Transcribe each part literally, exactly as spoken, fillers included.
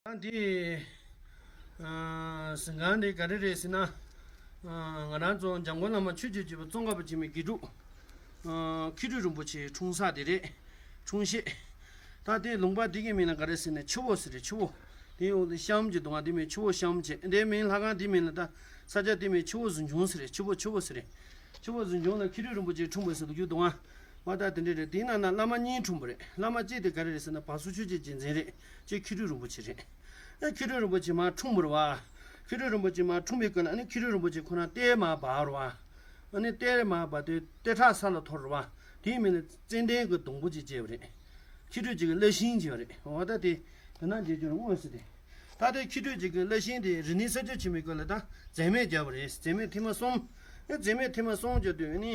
ད་འདི་ཨ་གཟིམ་ཁང་འདི་ག་རེ་རེད་ཟེར་ན། ཨ་ང་རང་ཚོ་འཇམ་མགོན་བླ་མ་ཆོས་ཀྱི་བརྒྱུད་པ་ཙོང་ཁ་པ་འཆི་མེད་དགེ་ཕྲུག་ཨ་མཁས་གྲུབ་རིན་པོ་ཆེའི་འཁྲུངས་ས་དེ་རེད། འཁྲུངས་གཞིས། ད་དེ་ལུང་པ་འདི་གི་མིང་ལ་ག་རེ་ཟེར་ན་ཆུ་བོ་ཟེར་རེད། ཆུ་བོ། དེའི་འོག་ཏུ་གཤམ་གྱི་སྡོང་བོ་འདི་མིང་ཆུ་བོ་གཤམ་བྱས། འདིའི་མིང་ལྷ་ཁང་འདི་མིང་ལ་ད་ས་ཆ་འདི་མིང་ཆུ་བོ་གཟིམ་ཆུང་ཟེར་རེད། ཆུ་བོ་ཆུ་བོ་ཟེར་རེད། ཆུ་བོ་གཟིམ་ཆུང་ལ་མཁས་གྲུབ་རིན་པོ་ཆེ་འཁྲུངས་པ་ཟེར་ལོ་རྒྱུས་འདུག་ཨ། འོ་ད་དེ་འདྲ་རེད། དེའི་ནང་ན་བླ་མ་གཉིས་འཁྲུངས་པ་རེད། བླ་མ་གཅིག་དེ་ག་རེ་རེད་ཟེར་ན་བ་སོ་ཆོས་རྗེ་རྗེ་བཙུན་རེད། གཅིག་མཁས་གྲུབ་རིན་པོ་ཆེ་རེད། ཨ་མཁས་གྲུབ་རིན་པོ་ཆེ་མར་འཁྲུངས་པ་རེད་བ། མཁས་གྲུབ་རིན་པོ་ཆེ་མར་འཁྲུངས་པའི་སྐབས་ལ་ཨ་ནི་མཁས་གྲུབ་རིན་པོ་ཆེ་ཁོ་རང་གཏེར་མར་སྦས་རེད་བ། ཨ་ནི་གཏེར་མར་སྦས་དུས་གཏེར་ཁྲག་ས་ལ་འཐོར་རེད་བ། དེའི་མིང་ལ་ཙན་དན་གྱི་སྡོང་པོ་ཅིག་བྱས་པ་རེད། མཁས་གྲུབ་རྗེ་གི་བླ་ཤིང་བྱས་པ་རེད། འོ་ད་དེ་དེ་ན་མཇལ་རྒྱུ་དངོས་སུ་དེ། ད་ལྟའི་མཁས་གྲུབ་རྗེ་གི་བླ་ཤིང་དེ་རིག་གནས་གསར་བརྗེ་ཆེན་མོའི་སྐབས་ལ་ད་རྫས་མས་བརྒྱབ་པ་རེད། རྫས་མས་ཐེངས་མ་གསུམ། ཨེ་རྫས་མས་ཐེངས་མ་གསུམ་བརྒྱབ་དུས་ཨ་ནི་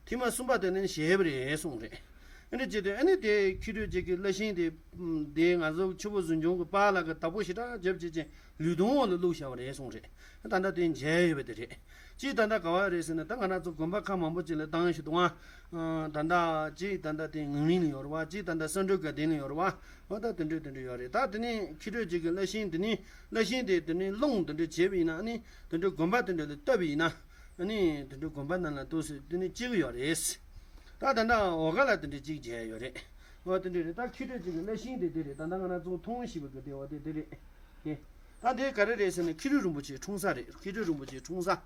ཐེངས་མ་གསུམ་པ་དེ་ནི་བཞེས་པ་རེད་གསུངས་རེད། ཨ་ནི་བྱས་དུས་ཨ་ནི་དེ་མཁས་གྲུབ་རྗེ་གི་བླ་ཤིང་དེ་དེ་ང་ཚོ་ཆུ་བོ་གཟིམ་ཆུང་གི་པཱ་ལགས་ཀྱིས་བདག་པོ་ཞེ་དྲག་བརྒྱབ་བྱས་ཅིང་ལུས་སྟོང་འོག་ལ་བླུགས་བཞག་པ་རེད་གསུངས་རེད། ད་ལྟ་དེ་མཇལ་ཡོད་པ་དེ་རེད། གཅིག་ད་ལྟ་ག་བ་རེད་ཟེར་ན་ད་ང་རང་ཚོ་དགོན་པ་ཁག་མང་པོ་ཅིག་ལ་བཏང་ཞིག་འདུག་ཨ། ད་ལྟ་གཅིག་ད་ལྟ་དེ་ངག་གླིང་ལ་ཡོད་རེད་བ། གཅིག་ད་ལྟ་ས་འབྲུག་དགའ་ལྡན་ལ་ཡོད་རེད་བ། འོ་ད་དེ་འདྲ་དེ་འདྲ་ཡོད་རེད། ད་དེ་ནས་མཁས་གྲུབ་རྗེ་གི་བླ་ཤིང་དེ་ནས་བླ་ཤིང་དེ་དེ་ནས་སློང་དེ་འདྲ་བྱས་པ་ཡིན་ན་ཨ་ནི་དེ་འདྲ་དགོན་པ་དེ་འདྲ་ལ་བཏབ་པ་ཡིན་ན་ཨ་ནི་དེ་འདྲ་དགོན་པ་ནང་ལ་འདུག་སེ་དེ་ནས་སྐྱེ་གི་ཡོད་རེད། ད་ད་ལྟ་འོ་ག་ལ་དེ་འདྲ་གཅིག་མཇལ་ཡོད་རེད། འོ་དེ་འདྲ་རེད། ད་མཁས་གྲུབ་རྗེ་གི་བླ་ཤིང་དེ་དེ་རེད། ད་ལྟ་ང་རང་ཚོ་མཐོང་ཞིག་པ་གི་དེ་འོ་དེ་དེ་རེད། དེ། ད་དེ་ག་རེ་རེད་ཟེར་ན་མཁས་གྲུབ་རིན་པོ་ཆེའི་འཁྲུངས་ས་རེད། མཁས་གྲུབ་རིན་པོ་ཆེའི་འཁྲུངས་ས།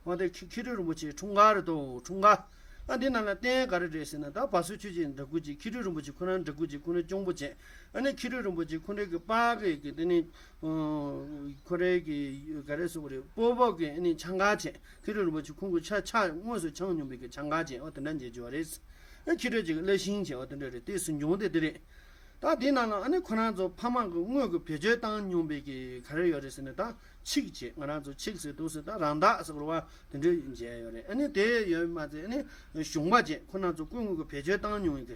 འོ་དེ་མཁས་མཁས་གྲུབ་རིན་པོ་ཆེའི་འཁྲུངས་སྐར་རེད་དོ། འཁྲུངས་སྐར། ཨ་འདི་ནང་ལ་རྟེན་ག་རེ་རེད་ཟེར་ན་ད་བ་སོ་ཆོས་རྗེ་འདྲ་སྐུ་ཅིག་མཁས་གྲུབ་རིན་པོ་ཆེ་ཁོ་རང་འདྲ་སྐུ་ཅིག་ཁོ་རང་གཅུང་པོ་བྱས། ཨ་ནི་མཁས་གྲུབ་རིན་པོ་ཆེ་ཁོ་རའི་གི་པཱ་གི་གི་དེ་ནི་ཁོ་རའི་གི་ག་རེ་ཟེར་དགོས་རེད། སྤོ་བོ་གི་ཨ་ནི་ཆང་ཁ་བྱས། མཁས་གྲུབ་རིན་པོ་ཆེ་ཁོང་གི་ཆ་ཆ་དངོས་སུ་ཆང་མྱོང་བའི་གི་ཆང་ཁ་བྱས། འོ་དེ་འདྲ་མཇལ་རྒྱུ་བ་རེད། ཨ་མཁས་གྲུབ་རྗེ་གི་བླ་ཤིང་བྱས། འོ་དེ་འདྲ་རེད། དེ་གཟིམ་ཆུང་དེ་དེ་རེད། ད་དེའི་ནང་ལ་ཨ་ནི་ཁོ་རང་ཚོ་ཕ་མ་གི་དངུལ་གི་བེད་སྤྱོད་བཏང་མྱོང་བའི་གི་ག་རེ་ཡོད་རེད་ཟེར་ན་ད་ཆིག་བྱས། ང་རང་ཚོ་ཆིག་ཟེར་འདུག་ཟེར། ད་རང་བདག་ཟེར་བ་དེ་འདྲ་མཇལ་ཡོད་རེད། ཨ་ནི་དེ་ཡོད་མ་ཚད་ཨ་ནི་གཞུང་པ་བྱས། ཁོ་རང་ཚོ་སྐུ་དངུལ་གི་བེད་སྤྱོད་བཏང་མྱོང་བའི་གི་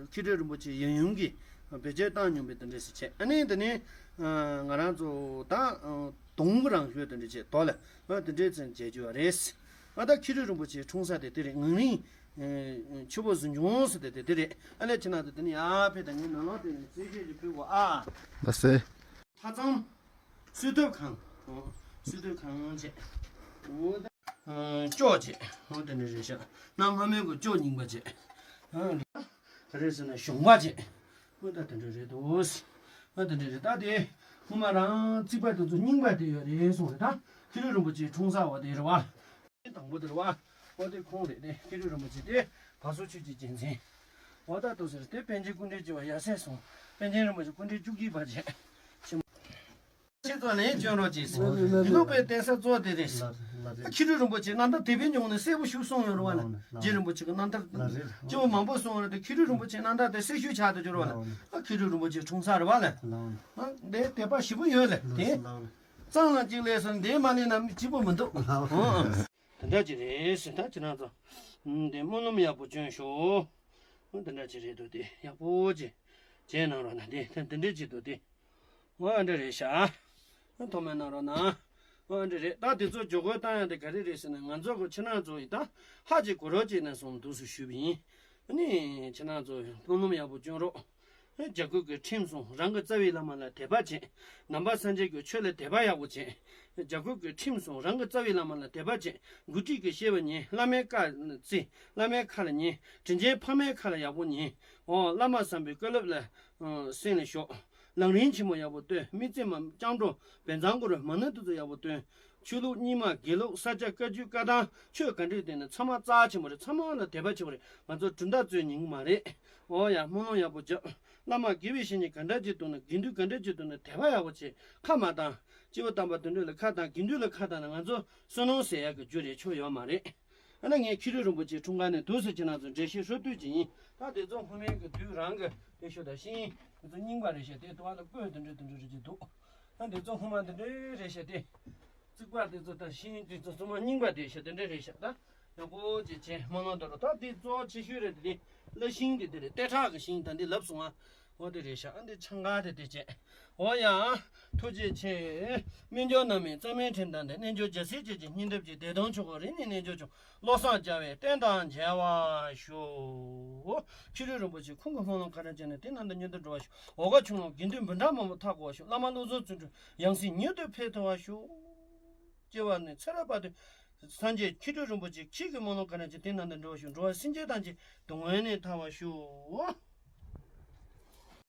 མཁས་གྲུབ་རིན་པོ་ཆེ་ཡབ་ཡུམ་གྱི་བེད་སྤྱོད་བཏང་མྱོང་བའི་དེ་འདྲ་ཞིག་བྱས། ཨ་ནི་དེ་ནི་ང་རང་ཚོ་ད་དུང་གི་རང་ཤོས་དེ་འདྲ་བྱས་དོ་ལ་དེ་འདྲ་ཚན་མཇལ་རྒྱུ་བ་རེད། ཨ་ད་མཁས་གྲུབ་རིན་པོ་ཆེ་འཁྲུངས་ས་དེ་དེ་རེད། ངག་གླིང་ཆུ་བོ་གཟིམ་ཆུང་ཟེར་དེ་དེ་དེ་རེད། ཨ་ལས་ཁྱེད་རང་ཚོ་དེ་ནས་ཡར་ཕེབས། ད་ངའི་ནང་ལོགས་དེ་ནས་རྩེ་ཤོད་ཀྱི་ཕུལ་གོ་ཨ། ལགས་སེ། ལྷ་ཚང་། གསོལ་ཐབ་ཁང་། ཨོ། གསོལ་ཐབ་ཁང་བྱས། ཨོ་ད། ཨ་ཅོག་བྱས། ཨོ་དེ་འདྲ་རེད་ཤག་གནམ་ལྷ་མོའི་གི་ཅོག་རྙིང་པ་བྱས། ཨ་ག་རེ་ཟེར་ན་གཞུང་པ་བྱས། ཨོ་ད་དེ་འདྲ་རེད་འདུག་ཨོ་དེ་འདྲ་རེད། ད་དེ་སྔོན་མ་རང་རྩིག་པ་དེ་ཚོ་རྙིང་པ་དེ་ཡོད་རེད་གསུངས་རེད། ད་མཁས་གྲུབ་རིན་པོ་ཆེ་འཁྲུངས་ས་བ་དེ་རེད་བ། དང་པོ་དེ་རེད་བ། འོ་དེ་ཁོང་རེད། དེ་མཁས་གྲུབ་རིན་པོ་ཆེ་དེ་བ་སོ་ཆོས་ཀྱི་རྒྱལ་མཚན། འོ་ད་དུ་ཟེར་དེ་པཎ་ཆེན་སྐུ་ཕྲེང་བཅུ་པ་ཡབ་སྲས་གསུམ། པཎ་ཆེན་རིན་པོ་ཆེ་སྐུ་ཕྲེང་བཅུ་གཅིག་པ་བྱས། ཆེན་པོ། ཁྱེད་ཚོ་ལན་བསྐྱོན་རོགས་གྱིས། འདི་ནོ་པའི་གདན་ས་གཙོ་བོ་དེ་རེད། མཁས་གྲུབ་རིན་པོ་ཆེ་རྣམ་ཐར་དེ་བས་ཉུང་ནས་གསལ་པོ་ཞིག་གསུངས་ཡོད་རེད་བ་ལ། རྗེ་རིན་པོ་ཆེ་གི་རྣམ་ཐར་སྐྱེ་བོ་མང་པོ་གསུངས་ཡོད་རེད་དེ། མཁས་གྲུབ་རིན་པོ་ཆེ་རྣམ་ཐར་དེ་གསལ་ཤོས་ཆགས་བསྡད་ཡོད་རེད་བ་ལ། མཁས་གྲུབ་རིན་པོ་ཆེ་འཁྲུངས་ས་རེད་བ་ལ། འདི་དད་པ་ཞེ་པོ་ཡོད་ལ་དེ། གཙང་ལ་གཅིག་ལས་སོང་འདི་མ་ལས་ན་སྐྱིད་པོ་མི་འདུག་དེ་འདྲ་ཅིག་རེད་ཟེར། ད་ཁྱེད་རང་ཚོ་འདི་སྨོན་ལམ་ཡག་པོ་བསྐྱོན་ཤོག་དེ་འདྲ་ཅིག་རེད་འདུག་དེ་ཡག་པོ་ཅིག་བྱས་གནང་རོགས་གནང་། དེ་དེ་འདྲ་ཅིག་འདུག་དེ། འོ་ཨ་འདྲ་རེད་ཤག་ཐོག་མའི་གནང་རོགས་གནང་། འོ་ཨ་འདྲ་རེད། ད་དེ་ཚོ་ཇོ་གོས་བཏང་ཡ་དེ་ག་རེ་རེད་ཟེར་ན། ང་ཚོ་གི་ཁྱེད་རང་ཚོ་ཡི་ད་ཧ་ཅིག་གོ་རོགས་ཅིག་ནས་སོང་འདུག་སེ་ཞུས་པ་ཡིན། ཨ་ནི་ཁྱེད་རང་ཚོ་སྨོན་ལམ་ཡག་པོ་སྐྱོན་རོགས། རྒྱ་གོས་ཀྱི་ཁྲིམས་སྲུང་རང་གི་རྩ་བའི་བླ་མ་ལ་དད་པ་བྱེད། ནང་པ་སངས་རྒྱས་ཀྱི་ཆོས་ལ་དད་པ་ཡག་པོ་བྱེད། རྒྱ་གོས་ཀྱི་ཁྲིམས་སྲུང་རང་གི་རྩ་བའི་བླ་མ་ལ་དད་པ་བྱེད། འགོ་ཁྲིད་ཀྱི་བཤད་པ་ཉན། བླ་མའི་བཀའ་བརྩི། བླ་མའི་ཁ་ལ་ཉན། དྲིན་ཅན་ཕ་མའི་ཁ་ལ་ཡག་པོ་ཉན། འོ་བླ་མ་བཟང་པོའི་བཀའ་སློབ་ལ་སེམས་ལ་ཞོག་ལམ་རིམ་ཆེན་མོ་ཡག་པོ་སྟོན། དམིགས་བརྩེ་མ་སྤྱང་གྲུང་བན་ཚང་གུ་རུ་མ་ཎི་དེ་ཚོ་ཡག་པོ་སྟོན། ཆོས་ལུགས་རྙིང་མ་དགེ་ལུགས་ས་སྐྱ་བཀའ་བརྒྱུད་བཀའ་ཐང་ཆོས་ག་འདྲས་བསྟེན་ན་ཚང་མ་རྩ་ཆེན་པོ་རེད། ཚང་མ་ལ་དད་པ་ཆེན་པོ་རེད། ང་ཚོ་གྲུབ་མཐའ་རྩོད་ཉན་གི་མ་རེད། འོ་ཡ་སྨོན་ལམ་ཡག་པོ་རྒྱབ། བླ་མ་དགེ་བའི་བཤེས་གཉེན་ག་འདྲ་ཅིག་འདུག་ན། དགེ་འདུན་ག་འདྲ་ཅིག་འདུག་ན་དད་པ་ཡག་པོ་བྱེད། ཁ་མ་བཏང་། སྐྱེ་བོ་དམ་པ་དེ་འདྲ་ལ་ཁ་བཏང་། དགེ་འདུན་ལ་ཁ་བཏང་ན་ང་ཚོ་བསོད་ནམས་ཟད་ཡག་གི་རྒྱུ་རེད། ཆོ་ཡོད་མ་རེད། ཨ་ན་ངས་མཁས་གྲུབ་རིན་པོ་ཆེ་འཁྲུངས་སྐར་ནས་འདུག་སེ་ཁྱེད་རང་ཚོ་འགྲེལ་བཤད་ཧྲུལ་བསྡུས་ཅིག་ཡིན། ད་དེ་ཚོ་སྔོན་མའི་གི་དུས་རང་གི་དེ་ཤོད་ད་ཤིང་། དེ་ཚོ་རྙིང་པ་རེད་ཤག་དེ་དུ་བ་ལ་བརྐོས་དེ་འདྲ་དེ་འདྲ་རེ་ཅིག་འདུག་ད་དེ་ཚོ་སྔོན་མ་དེ་འདྲ་རེད་ཤག་དེ། རྩིག་པ་དེ་ཚོ་ད་ཤིང་དེ་ཚོ་ཚང་མ་རྙིང་པ་དེ་ཤག་དེ་འདྲ་རེད་ཤག་ད་ཡག་པོ་ཅིག་བྱས་སྨོན་ལམ་འདོར་རོགས། ད་དེ་གཙོ་བོ་ཆེ་ཤོས་རེད། དེ་བླ་ཤིང་དེ་དེ་རེད། གཏེར་ཁྲག་གི་ཤིང་ད་འདི་ལབ་སོང་ང་། འོ་དེ་རེད་ཤག་ཨ་འདི་ཆང་ཁ་དེ་དེ་བྱས། འོ་ཡ། ཐུགས་རྗེ་ཆེ། སྨན་ལྗོངས་རྣམ་སྨིན་གཙང་མའི་ཁྲིམས་དང་ལྡན། རྣལ་འབྱོར་རྒྱལ་སྲས་བཅས་ཀྱི་སྙིང་སྟོབས་ཀྱིས། བདེ་སྟོང་ཆོས་འཁོར་རིམ་གཉིས་རྣལ་འབྱོར་སྐྱོང་། བློ་བཟང་རྒྱལ་བའི་བསྟན་དང་མཇལ་བར་ཤོག། ཁྱེད་རང་རིན་པོ་ཆེ་ཁོང་གི་སྨོན་ལམ་ག་རེ་བྱས་ནས་དེ་རྣམས་དང་མཉམ་དུ་འགྲོ་བར་ཤོག། འོལ་ཁ་ཆུ་ཀླུང་དགེ་འདུན་འབུམ་ཕྲག་མང་པོ་ཐར་དགོས་པར་ཤོག། བླ་མ་བློ་བཟང་བརྩོན་འགྲུས་ཡང་སྲིད་མྱུར་དུ་འཕེལ་ཐུབ་པར་ཤོག། སྐྱེ་བ་ནས་ཚེ་རབས་བར་དུ་སངས་རྒྱས་མཁས་གྲུབ་རིན་པོ་ཆེ་ཁྱེད་ཀྱི་སྨོན་ལམ་ག་རེ་བྱས་དེ་རྣམས་དང་འགྲོ་བར་ཤོག། འགྲོ་བ་སེམས་ཅན་ཐམས་ཅད་སྡུག་བསྔལ་ནས་ཐར་བར་ཤོག།